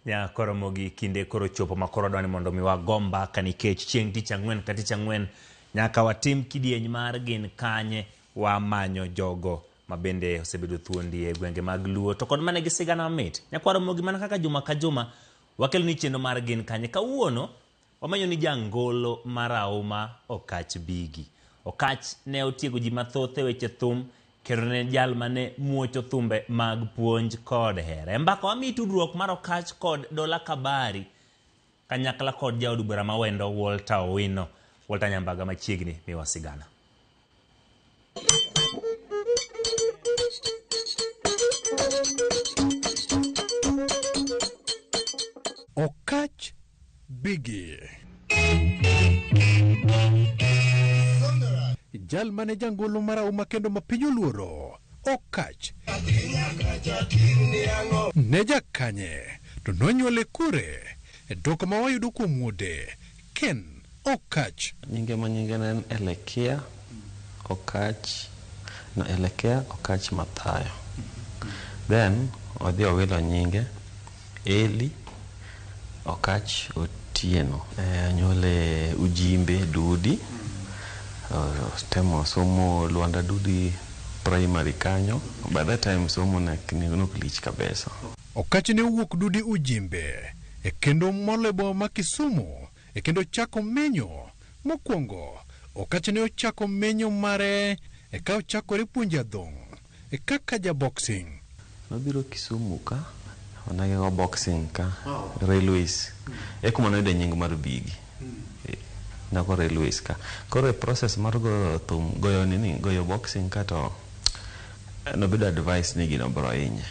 Ya koro mogi kinde koro chopo ma koro dwani mondo mi wago mbaka nikech chieng' tich ang'wen ka tich ang'wen nyaka watim kidieny mar gin kanye wamanyo jogo ma bende osebedo thuondi e gwenge mag Luo to kod mane gi sigana mamit. Nyakwar Ramogi mana kaka juma ka juma wakelo ni chenro mar gin kanye. Kawuono wamenyo ni jangolo marahuma Okach Bigi. Okach ne otiego ji mathoth e weche thum kendo ne jal mane muocho thumbe mag puonj kod hera. E mbaka wamiyi tudruok mar Okach kod Dola Kabari kanyakla kod jaod bura mawendo Walter Owino. Walter Nyambaga machiegni miwa sigana. Okach Bigi. Jal mane jangolo marahuma kendo ma piny oluoro, Okach. Ne jakanye to nonyuole kure? E dwoko ma wayudo kuom wuode, Ken Okach. Nyinge ma nyinge ne en Elekia Okach, no Elekea Okach Mathayo. Then odhi owilo nyinge Eli Okach Otieno. Onyuole Ujimbe Dudi, otemo somo Luanda Dudi Primary kanyo. By that time somo ne ok lich kabisa. Okach ne owuok Dudi Ujimbe e kendo molo e boma ma Kisumu e kendo ochako menyo. Mokwongo, Okach ne ochako menyo mare e ka ochakore puonjo adhong' e kaka ja boxing. Nobiro Kisumu ka, ne gigo boxing ka, Railways. E kuma noyude nying mar Bigi. Nogo Railways ka. Koro e process mar goyo thum, goyo nini, goyo boxing ka to nobedo advice ni gino bro hinye.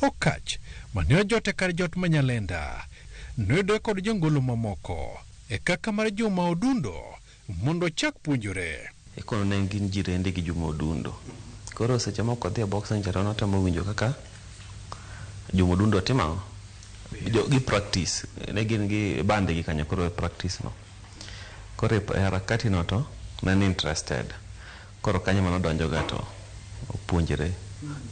Okach, mane ojot e kar jot ma Nyalenda, noyudore kod jongolo mamoko e kaka mar Juma Odundo mondo ochak puonjore. Ikono ne gin jirende gi Juma Odundo. Koro seche moko odhi e boxing cha to notemo winjo kaka Juma Odundo timo ang'o? Jo, gi practice. Ne gin gi band gi kanyo koro e practice no. Koro e harakati no to ne en interested. Koro kanyo ema nodonjoga to opuonjre,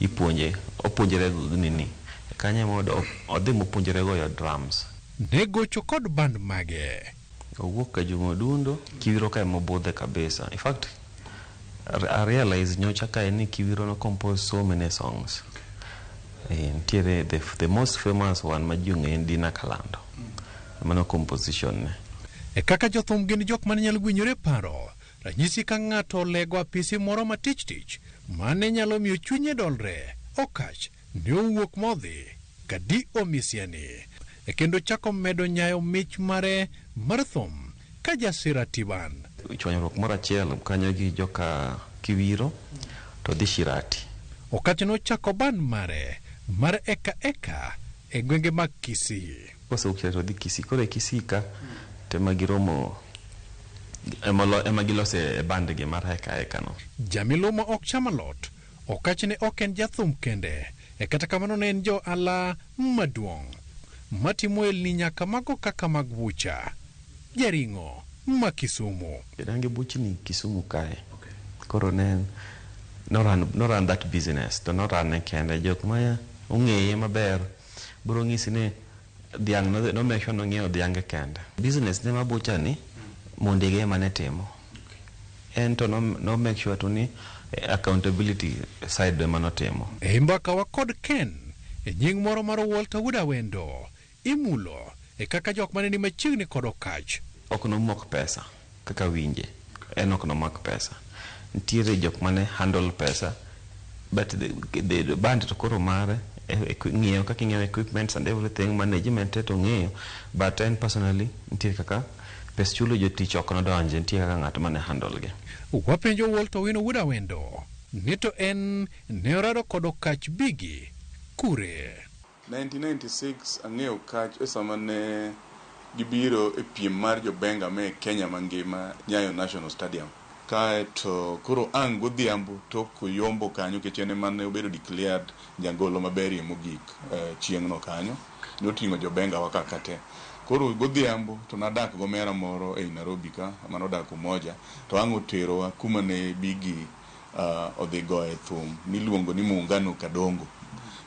ipuonje, opuonjre nini. Kanyo ema odhi mopuonjre goyo drums. Ne gocho kod band mage. Owuok ka Juma Odundo, Kiwiro ka ema obudhe kabisa. In fact, I realize nyocha kae ni Kiwiro no compose so many songs. Nitiere the most famous one ma ji ong'eyo en Dina Kalando. Mano composition ne. E kaka jothum gin jok mane nyalo gwenyore e paro, ranyisi ka ng'ato olego apisi moro matich tich mane nyalo miyo chunye dolre, Okach ne owuok modhi ka D.O. Misiani e kendo chako medo nyayo mich mare mar thum ka Jasirati Band. Chwanyruok moro achiel kanyo gi joka Kiwiro to dhi Shirati. Okach nochako band mare mar Eka Eka e gwenge mag Kisii. Kosewuok Shirati odhi Kisii. Koro e Kisii ka to ema giromo ema gilose band gi mar Eka Eka no. Jamiluma ok cham alot. Okach ne ok en jathum kende, e kata kamano ne en johala maduong' matimo elni nyaka mago kaka mag bucha, jaring'o ma Kisumu. Ne buchni Kisumu kae. Koro ne no run that business to norane kende. Jok ma ong'eye maber biro ng'isi ni dhiang' no make sure nong'iewo dhiange kende. Business ne ma bucha ni mondege ema ne timo. En to no make sure to ni accountability side ema notimo. E mbaka wa kod Ken e nying moro mar Walter Wuod Awendo imulo e kaka jok mane ni machiegni kod Okach. Ok nomok pesa kaka winje. En ok nomak pesa. Nitiere jok mane handle pesa but the band to koro mare ng'iewo kaka ing'iewo equipments and everything, management te to ong'eyo, but en personally nitie kaka pes chulo jotich ok nodonje, nitie kaka ng'at mane handle gi. Wapenjo Walter Owino Wuod Awendo ni to en ne orado kod Okach Bigi kure. 1996 ang'eyo Okach e sama ne gibiro e piem mar jobenga me Kenya mangima Nyayo National Stadium. Kaeto koro ang' godhiambo tok koyombo kanyo nikech en ema ne obedo declared jangolo maberie mogik chieng'no kanyo. Noting'o jobenga wa kaka te. Koro godhiambo to nadak gomera moro ei Nairobi ka manodak Umoja to ang' oterowa kuma ne Bigi odhi goye thum miluongo ni Muungano Kadongo.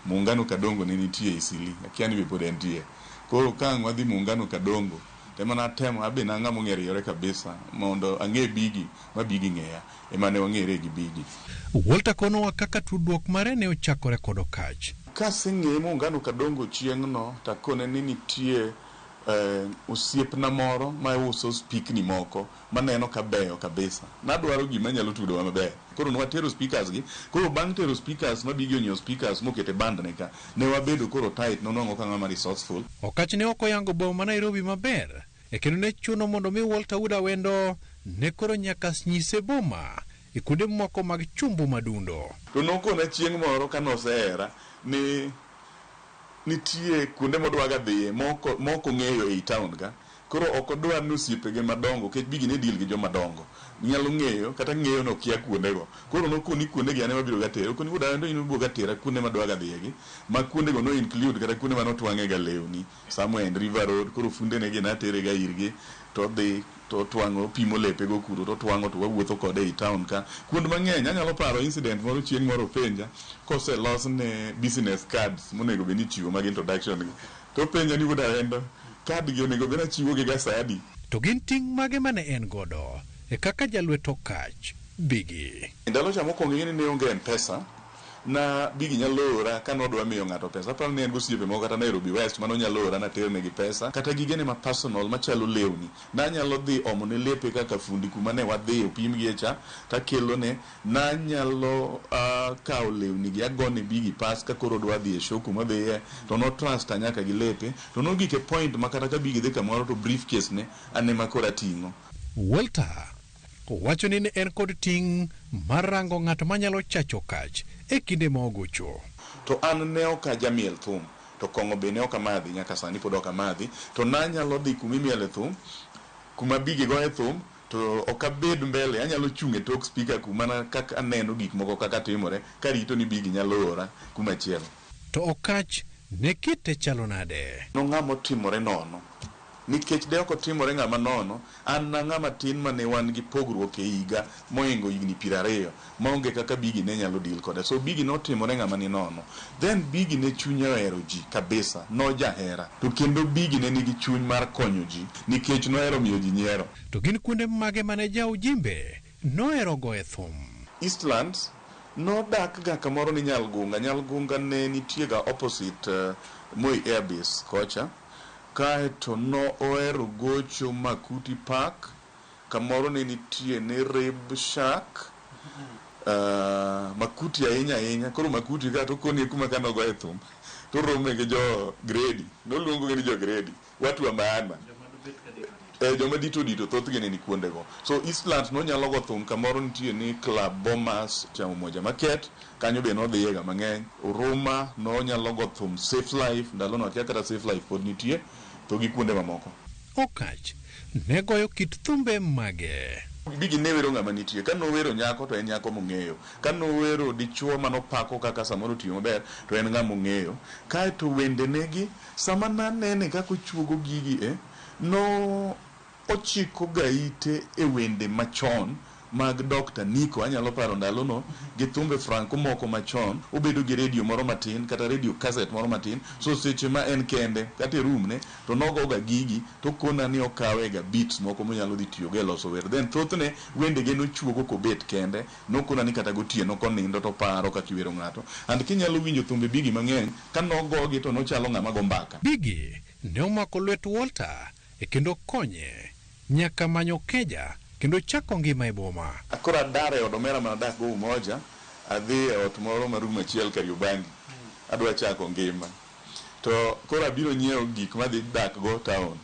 Muungano Kadongo ne nitie Eastleigh, akia ni be pod entie. Koro ka ang' wadhi Muungano Kadongo, to ema natemo abe ne an ng'ama ong'e riyore kabisa mondo ang'e Bigi ma Bigi ng'eya. Ema ne wang'ere gi Bigi. Walter konowa kaka tudruok mare ne ochakore kod Okach. Kaseng'eye Muungano Kadongo chieng'no to akone ni nitie osiepna moro ma uso spikni moko maneno ka beyo kabisa. Nadwaro gima nyalo tudowa maber. Koro nwatero speakers gi. Koro bang' tero speakers ma Bigi onyiewo speakers mokete band ne ka, ne wabedo koro tight nonwang'o ka ng'ama resourceful. Okach ne ok oyango boma ma Nairobi maber e kendo ne chuno mondo mi Walter Wuod Awendo ne koro nyaka nyise boma e kuonde moko mag chumbu madundo. To nokona chieng' moro ka nosehera ni nitie kuonde modwaga dhiye mok ong'eyo ei town ka. Koro ok odwar ni osiepege madongo, nikech Bigi ne deal gi joma dongo, nyalo ng'eyo kata ng'eyo ni okia kuondego. Koro nokoni kuondegi an ema abiro ga tere. Okoni wuod Awendo in ibiro ga tera kuonde madwaga dhiye gi. Ma kuondego no include kata kuonde mane otwang'e ga lewni. Somewhere in River Road, koro fundene gi natere ga irgi to odhi to otwang'o, opimo lepego kuro to otwang'o to wawuotho kode ei town ka. Kuond mang'eny, anyalo paro incident moro chieng' moro openja koselosne business cards monego bed ni ichiwo mag introduction gi. To openja ni wuod Awendo, card gi onego bed ni achiwo gi ga sa adi? To gin ting' mage mane en godo e kaka jalwet Okach Bigi? Ndalo cha mokwongo ing'e ni ne onge M-Pesa, na Bigi nyalo ora ka nodwa miyo ng'ato pesa. Aparo ni en gosiepe moko kata Nairobi West mane onyalo ora naterne gi pesa. Kata gigene ma personal machalo lewni. Nanyalo dhi omo ne lepe kaka fundi kuma ne wadhi opimgie cha takelone. Nanyalo kawo lewni gi agone Bigi pas ka koro odwa dhi e show kuma odhiye to no trusta nyaka gi lepe. To nogik e point ma kata ka Bigi dhi kamoro to briefcase ne an ema koro ating'o. Walter owacho ni ne en kod ting' mar rango ng'at manyalo chacho Okach e kinde ma ogocho. To an ne ok ajamiel thum, to kong'o be ne ok amadhi, nyaka sani pod ok amadhi. To nanyalo dhi kuma imiele thum, kuma Bigi goye thum, to ok abed mbele, anyalo chung' e tok speaker kuma mana kaka aneno gik moko kaka timore, karito ni Bigi nyalo ora kuma chielo. To Okach ne kite chalo nade? No ng'ama otimore nono. Nikech de ok otimore ng'ama nono, an na ng'ama tin mane wan gi pogruok e higa mohingo higni 20, maonge kaka Bigi ne nyalo deal koda. So Bigi notimore ng'ama ni nono. Then Bigi ne chunye ohero ji kabisa, nojahera. To kendo Bigi ne nigi chuny mar konyo ji, nikech nohero miyo ji nyiero. To gin kuonde mage mane ja ujimbe nohero goye thum? Eastlands nodak ga kamoro ni Nyalgunga. Nyalgunga ne nitie ga opposite Moi Air Base kocha. Kaeto no ohero gocho Makuti Park, kamoro ne nitie ni Rib Shack, Makuti ahinya ahinya. Koro Makuti ka to koni kuma ka nogoye thum, to orome gi jo gredi. Noluongo gi ni jo gredi, watu wa maana. Joma dito dito thothgi ne ni kuondego. So Eastlands nonyalo go thum kamoro nitie ni Club Bomas cha Umoja Market, kanyo be nodhiye ga mang'eny. Huruma nonyalo go thum Safe Life, ndalono akia kata Safe Life pod nitie, to gi kuonde mamoko. Okach ne goyo kit thumbe mage? Bigi ne wero ng'ama nitie. Ka nowero nyako to en nyako mong'eyo. Ka nowero dichuo manopako kaka samoro otiyo maber to en ng'ama ong'eyo. Kaeto wendene gi, sama nanene kaka ochuogo gigi e, no ochiko ga ite e wende machon mag Dr. Nico. Anyalo paro ndalono gi thumbe Franco moko machon. Obedo gi radio moro matin kata radio cassette moro matin. So seche ma en kende kata e room ne to nogoga gigi to kona ni okawe ga beats moko monyalo dhi tiyogo e loso wer. Then thothne wendege nochuogo kobet kende. Nokona ni kata gotieno konindo to paro kaka iwero ng'ato. And kinyalo winjo thumbe Bigi mang'eny, ka nogogi to nochalo ng'ama go mbaka. Bigi ne omako lwet Walter e kendo konye nyaka manyo keja kendo chako ngima e boma. Koro adar e od omera mane adak go Umoja, adhi e ot moro ma room achiel Kariobangi. Adwa chako ngima. To koro abiro nyiewo gik madhi dak go town.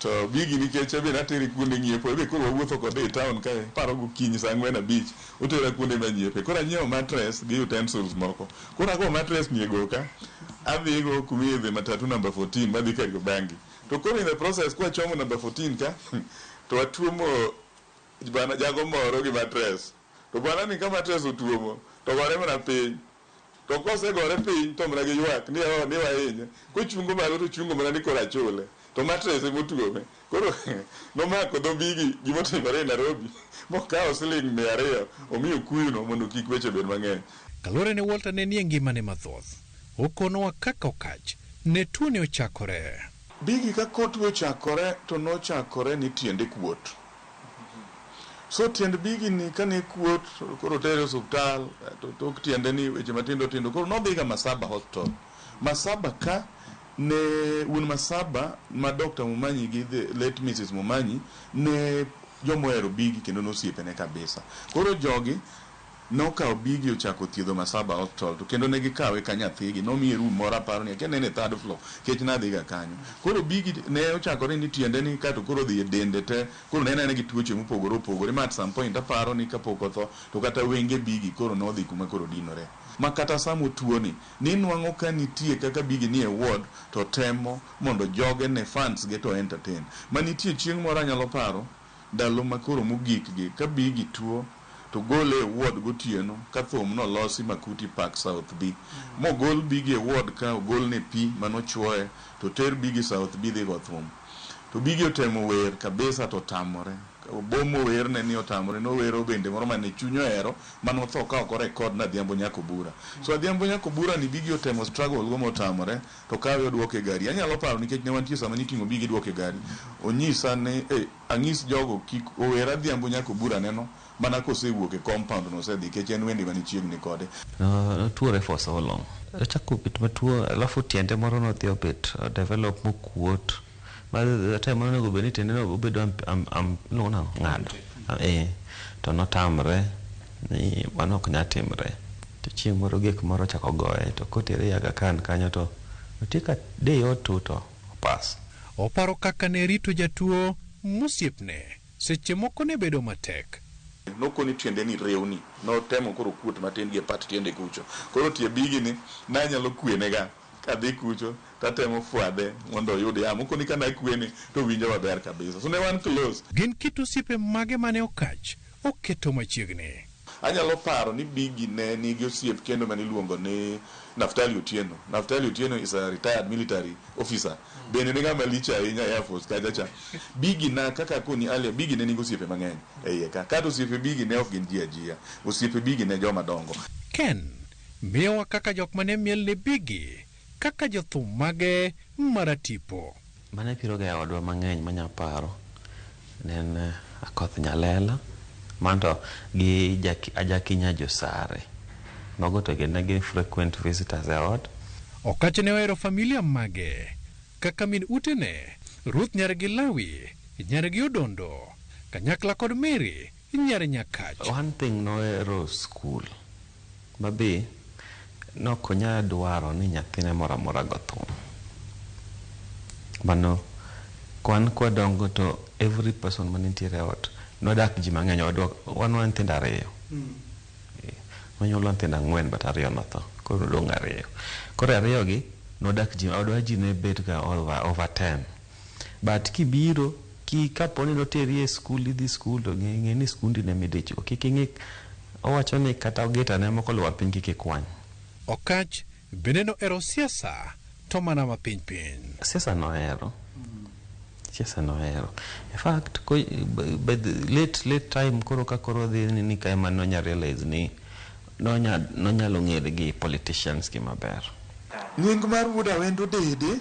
To Bigi nikech abe natere kuonde ng'iepo, ebe koro wawuotho kode e town kae, paro gokinyi saa 4:30, otera kuonde manyiepe. Koro anyiewo mattress gi utensils moko. Koro ago mattress ni e goka, adhi go kumiidhe matatu number 14 madhi Kariobangi. To koro in the process kwachomo number 14 ka, to watuomo bana jago moro gi mattress. To bwana ni ka mattress otuomo, to gore mana piny. To kosegore piny to mana giywak ni oh, ni wahinye. Kochungo malo to chungo mana ni koro achule. To mattress ema otuome. Koro nomako dho Bigi gimotimore e Nairobi mokawo siling 200 omiyo kuyuno mondo kik weche bed mang'eny. Kaluwore ni Walter ne nie ngimane mathoth, okonowa kaka Okach ne tuone ochakore. Biggie ka kotwe ochakore to nochakore ni tiende kuot. So tiend Biggie ni kane kuot koro tere osuptal to tok tiende ni weche matindo tindo koro nodhiga Masaba Hospital. Masaba ka ne wuon Masaba ma Dr. Mumanyi gi the late Mrs. Mumanyi ne jomohero Biggie kendo nosiepene kabisa. Koro jogi nokawo Biggie ochako thiedho Masaba Hospital to kendo ne gikawe ka nyathigi nomiye room moro aparo ni akia ne en e third floor kech nadhiga kanyo. Koro Biggie ne ochakore ni tiende ni kato koro odhi e dende te koro ne en aena gi tuoche mopogore opogore ma at some point aparo ni kapok otho to kata wenge Biggie koro nodhi kuma koro dinore. Ma kata sama otuo ni ninwang'o ka nitie kaka Biggie ni e ward to temo mondo joge ne fans ge to entertain. Ma nitie chieng' moro anyalo paro ndalo ma koro mogik gi ka Biggie tuo to gole e ward gotieno ka thum nolosi Makuti Park South B. Mogol Biggie e ward ka ogolne pi manochuoye to ter Biggie South B dhi go thum. To Biggie otemo wer kabisa to otamore. Obomo werne ni otamore nowero bende moro mane chunye ohero manotho ka ok orekod na Adhiambo Nyakobura. So Adhiambo Nyakobura ni Biggie otemo struggle go motamore to kawe oduoke e gari. Anyalo paro nikech ne wantie sama niting'o Biggie iduoke e gari. Onyisa ni eh, ang'is jogo kik ower Adhiambo Nyakobura neno mana kosewuok e compound no osedhi nikech en wende mane chiegni kode. Notuore for so long. Ochako bet matuo alafu tiende moro nodhi obet develop mokuot. Ma time monego bed ni tiende no obedo iluongo nang'o? Ng'ado. Eh, to notamre ni mano ok nyal timre. To chieng' moro gik moro ochako goye to kotere e Aga Khan kanyo to otieko a day or two to opas. Oparo kaka ne rito jatuo mosiepne seche moko ne bedo matek. Nokoni tiende ni rewni. Notemo koro kuot matin gi e pat tiende kucho. Koro tie Biggie ni nanyalo kwenega kadhi kucho tatemo fwadhe mondo oyud yamo. Okoni ka nakwene to owinjo maber kabisa. So ne wan close. Gin kit osiepe mage mane Okach oketo machiegni? Anyalo paro ni Biggie ne nigi osiep kendo mane iluongo ni Naftali Otieno. Naftali Otieno is a retired military officer. Bende ne ng'ama lich ahinya e Air Force kacha cha. Biggie na kaka akoni earlier, Biggie ne nigi osiepe mang'eny e iye ka. Kata osiepe Biggie ne ok gin ji ajia. Osiepe Biggie ne joma dongo. Ken miyowa kaka jok mane miel ne Biggie kaka jothum mage maratipo. Mane biro ga e odwa mang'eny manya paro ne en Akoth Nyalela manto gi Ajakinya Josare. Mago to gin ne gin frequent visitors e ot. Okach ne ohero familia mage kaka min utene Ruth nyar gi Lawi nyar gi Odondo kanyakla kod Mary nyar Nyakach. One thing nohero school mabe nok onyal dwaro ni nyathine moro amora go thum. Mano kwan kwadongo to every person manitiere e ot nodak ji mang'eny odwa wan wan nyithindo ariyo. Nonyuolwa nyithindo ang'wen but ariyo notho. Koro nodong' ariyo. Koro ariyo gi nodak ji odwa ji ne bet ga over 10. But kibiro ki kaponi noteri e skul idhi skul to ng'e ni skundi ne midich go. Kik ing'i owacho ni kata gita ne moko olwar piny kik ikwany. Okach bende nohero siasa to mana mapiny piny. Siasa nohero. Siasa nohero. In fact, by the late time koro ka koro dhi ni ka ema nonya realize ni nonyalo ng'ere gi politicians gi maber. Nying mar wuod Awendo Dede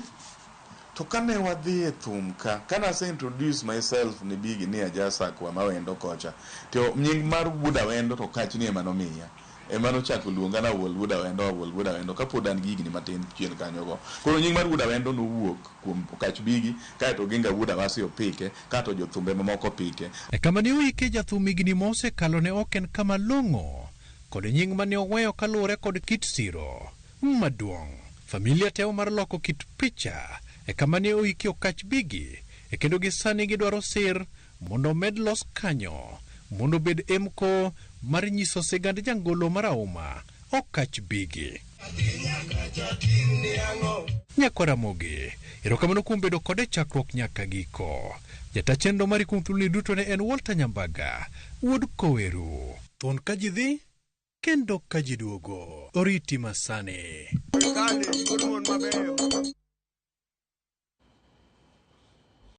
to kane wadhi e thum ka kane ase introduce myself ne Biggie ni aja Sakwa mawendo kocha to nying mar wuod Awendo to kachni ema nomiya. Ema nochako luonga ni Awuol wuod Awendo, Awuol wuod Awendo kapod an gi higni matin chien kanyo go. Koro nying mar wuod Awendo nowuok kuom Okach Biggie kaeto Oginga wuod Awasi opike kaeto jothumbe mamoko opike. E kama ne oike jathum higni mosekalo ne ok en kama long'o kod nying mane oweyo kaluwore kod kit siro maduong'. Familia temo mar loko kit picha e kama ne oikie Okach Biggie e kendo gi sani gidwaro sir mondo omed los kanyo mondo obed emko mar nyiso sigand jangolo marahuma Okach Biggie. Nyakwar Ramogi, erokamano kuom bedo kode chakruok nyaka giko. Jata chenro mari kuom thuoloni duto ne en Walter Nyambaga, wuod Koweru. Thuon ka ji dhi, kendo ka ji duogo. Oriti masani.